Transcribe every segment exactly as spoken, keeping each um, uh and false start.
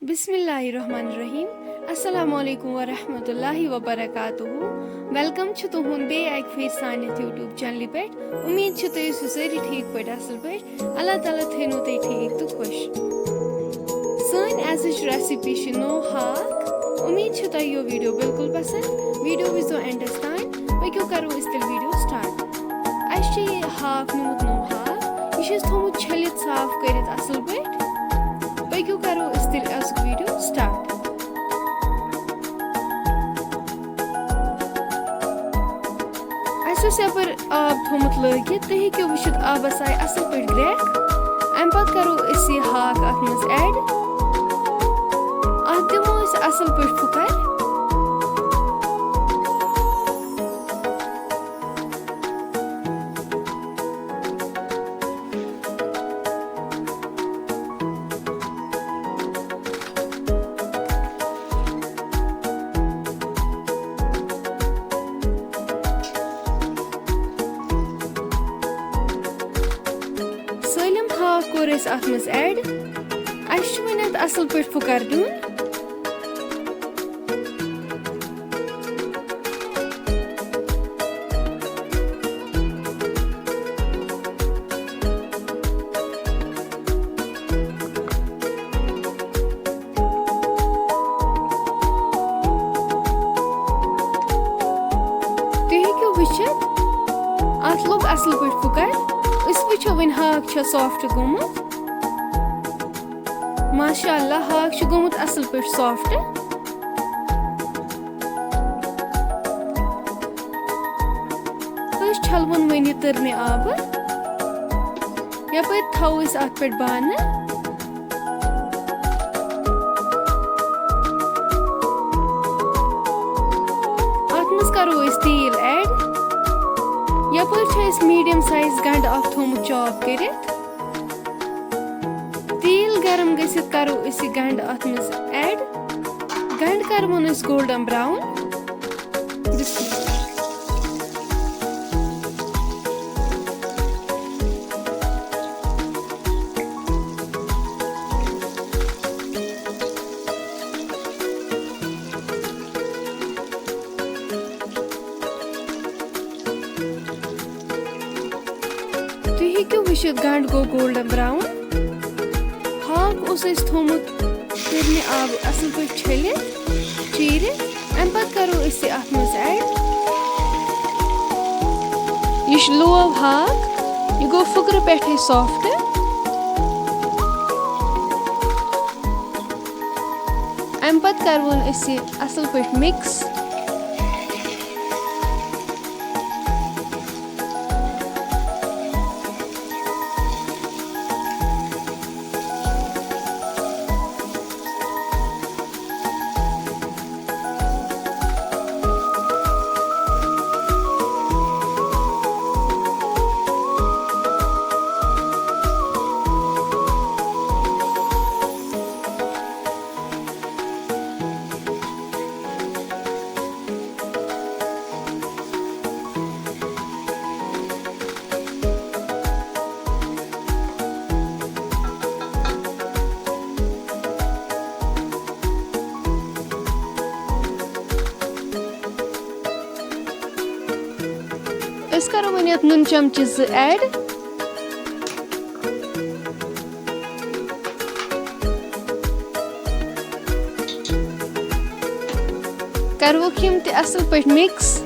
بسم اللہ الرحمن الرحیم۔ السلام علیکم ورحمۃ اللہ وبرکاتہ۔ ویلکم چھُ تُہُنٛد بیٚیہِ اَکہِ پھِرِ سانہِ یَتھ YouTube چینلہِ پٮ۪ٹھ۔ اُمید چھِ تُہۍ ٲسِو سٲری ٹھیٖک پٲٹھۍ، اَصٕل پٲٹھۍ۔ اللہ تعالیٰ تھٲینو تُہۍ ٹھیٖک تہٕ خۄش۔ سٲنۍ أزِچ recipe چھِ نوٚو ہاکھ۔ اُمید چھِ تۄہہِ یہِ video بالکل پسنٛد۔ Video وٕچھزیو endس تام۔ پٔکِو کرو أسۍ تیٚلہِ video start۔ اَسہِ چھُ یہِ ہاکھ نیوٗمُت نوٚو ہاکھ۔ یہِ چھُ اَسہِ تھوٚومُت چھٔلِتھ صاف کٔرِتھ اَصٕل پٲٹھۍ۔ پٔکِو کرو أسۍ تیٚلہِ أزیُک video start۔ اَسہِ اوس یَپٲرۍ آب تھوٚومُت لٲگِتھ، تُہۍ ہیٚکِو وٕچھِتھ آبَس آیہِ اَصٕل پٲٹھۍ گرٛٮ۪کھ۔ اَمہِ پَتہٕ کَرو أسۍ یہِ ہاکھ اَتھ منٛز add۔ اَتھ دِمو أسۍ اَصٕل پٲٹھۍ پھُکَر۔ سٲلِم ہاکھ کوٚر اَسہِ اَتھ منٛز add۔ اَسہِ چھُ وۄنۍ اَتھ اَصٕل پٲٹھۍ پھُکَر دیُن۔ تُہۍ ہیٚکِو وٕچھِتھ، اَتھ لوٚگ اَصٕل پٲٹھۍ پھُکَر۔ أسۍ وٕچھو وۄنۍ ہاکھ چھا soft گوٚمُت۔ ماشاء اللہ، ہاکھ چھُ گوٚمُت اَصٕل پٲٹھۍ soft۔ تہٕ أسۍ چھَلوُن وۄنۍ یہِ تٕرنہِ آبہٕ۔ یَپٲرۍ تھاوو أسۍ اَتھ پٮ۪ٹھ بانہٕ۔ اَتھ منٛز کَرو أسۍ تیٖل add۔ یَپٲرۍ چھُ اَسہِ medium size گَنٛڈٕ اَکھ تھوٚومُت chop کٔرِتھ۔ تیٖل گرم گٔژھِتھ کَرو أسۍ یہِ گَنٛڈٕ اَتھ منٛز add۔ گَنٛڈٕ کَرٕوون أسۍ golden brown۔ بسم اللہ۔ تُہۍ ہیٚکِو وٕچھِتھ، گنٛڈٕ گوٚو golden brown۔ ہاکھ اوس اَسہِ تھوٚومُت تٕرنہِ آبہٕ اَصٕل پٲٹھۍ چھٔلِتھ، چیٖرِتھ۔ اَمہِ پَتہٕ کَرو أسۍ یہِ اَتھ منٛز add۔ یہِ چھُ لوو ہاکھ، یہِ گوٚو پھُکرٕ پٮ۪ٹھَے soft۔ اَمہِ پَتہٕ کَرٕوون أسۍ یہِ اَصٕل پٲٹھۍ mix۔ أسۍ کرو وۄنۍ یتھ نُن چمچہٕ زٕ add۔ کروکھ یِم تہِ اصل پٲٹھۍ mix۔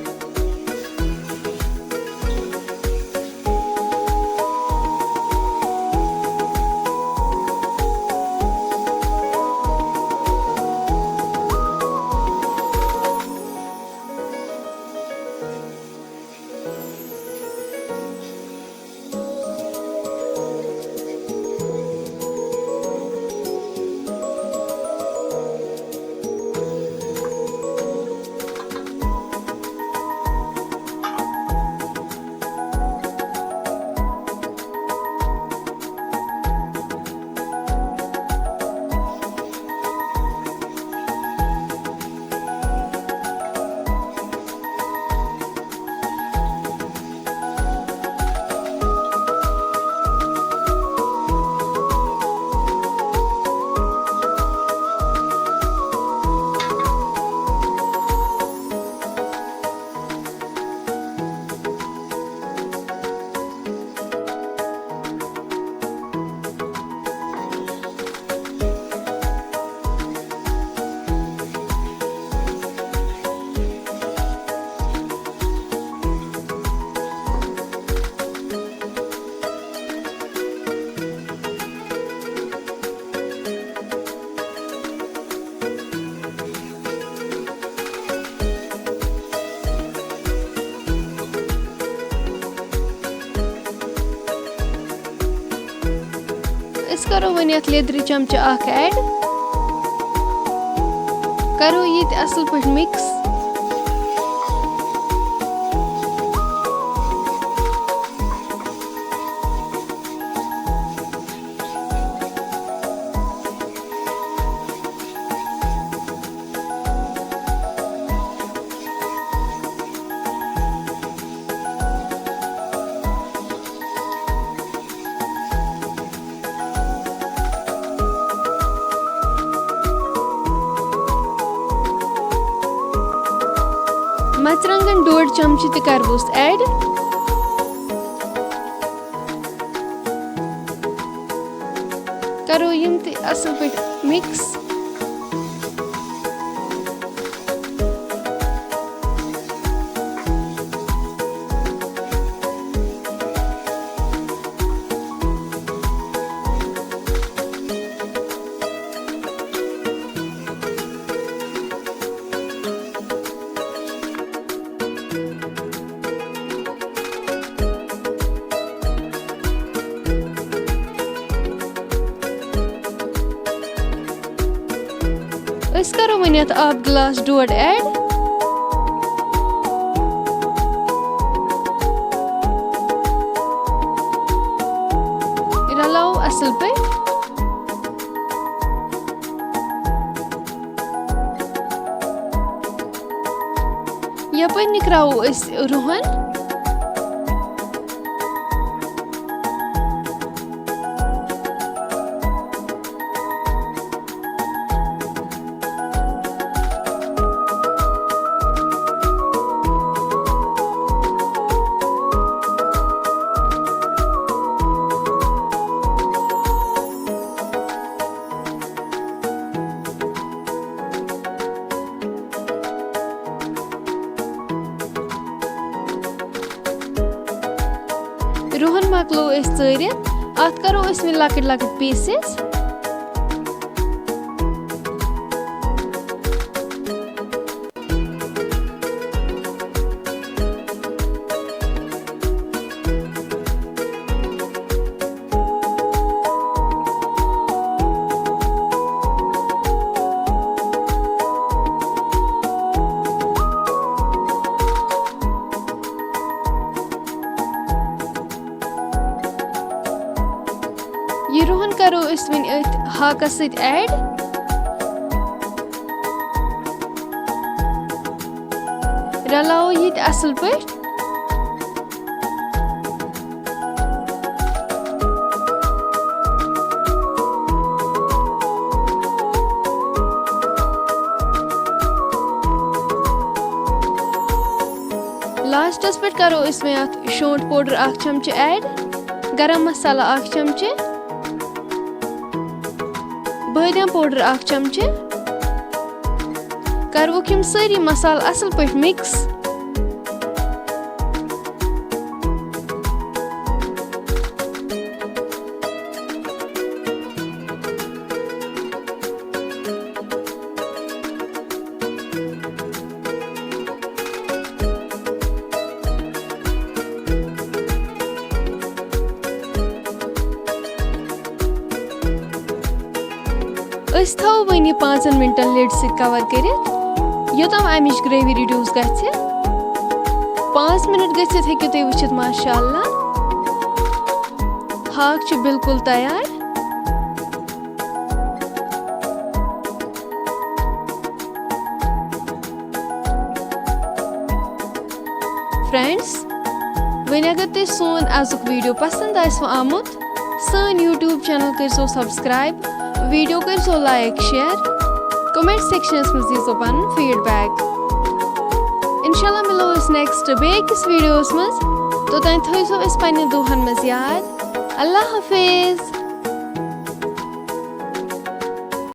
کرو وۄنۍ یتھ لیٚدرِ چمچہٕ اکھ add۔ کرو یہِ تہِ اصل پٲٹھۍ mix۔ مرژٕوانٛگن ڈوٚڈ چمچہٕ تہِ کرٕ بہٕ add۔ کرو یِم تہِ اصل پٲٹھۍ mix۔ أسۍ کرو وۄنۍ یتھ آب گلاس ڈوڈ add۔ رلاوو اصل پٲٹھۍ۔ یپٲرۍ نِکراوو أسۍ رُہن۔ رُہن مۄکلو أسۍ ژٲرِتھ۔ اتھ کرو أسۍ وۄنۍ لۄکٕٹۍ لۄکٕٹۍ pieces۔ یہِ رُہن کرو أسۍ وۄنۍ أتھۍ ہاکس سۭتۍ add۔ رلاوو یہِ تہِ اصل پٲٹھۍ۔ لاسٹس پٮ۪ٹھ کرو أسۍ وۄنۍ اتھ شونٛٹھ powder اکھ چمچہٕ add، گرم مسالہ اکھ چمچہٕ، بٲدیان powder اکھ چمچہٕ۔ کروُکھ یِم سٲری مسالہٕ اصل پٲٹھۍ mix۔ أسۍ تھاوو وۄنۍ یہِ پانٛژن منٹن lid سۭتۍ cover کٔرِتھ، یوٚتام امِچ gravy reduce گژھِ۔ پانٛژھ منٹ گٔژھِتھ ہیٚکِو تُہۍ وٕچھِتھ، ماشاء اللہ، ہاکھ چھُ بالکل تیار۔ Friends، وۄنۍ اگر تۄہہِ سون أزیُک video پسند آسِوٕ آمُت، سٲنۍ YouTube channel کٔرۍزیو subscribe، video کٔرۍزیو like، share، comment sectionس منٛز دیٖزیو پنُن feedback۔ انشاءاللہ مِلو أسۍ next بیٚیہِ أکِس videoس منٛز۔ توٚتام تھٲیزیو أسۍ پننہِ دُعاہن منٛز یاد۔ اللہ حافظ۔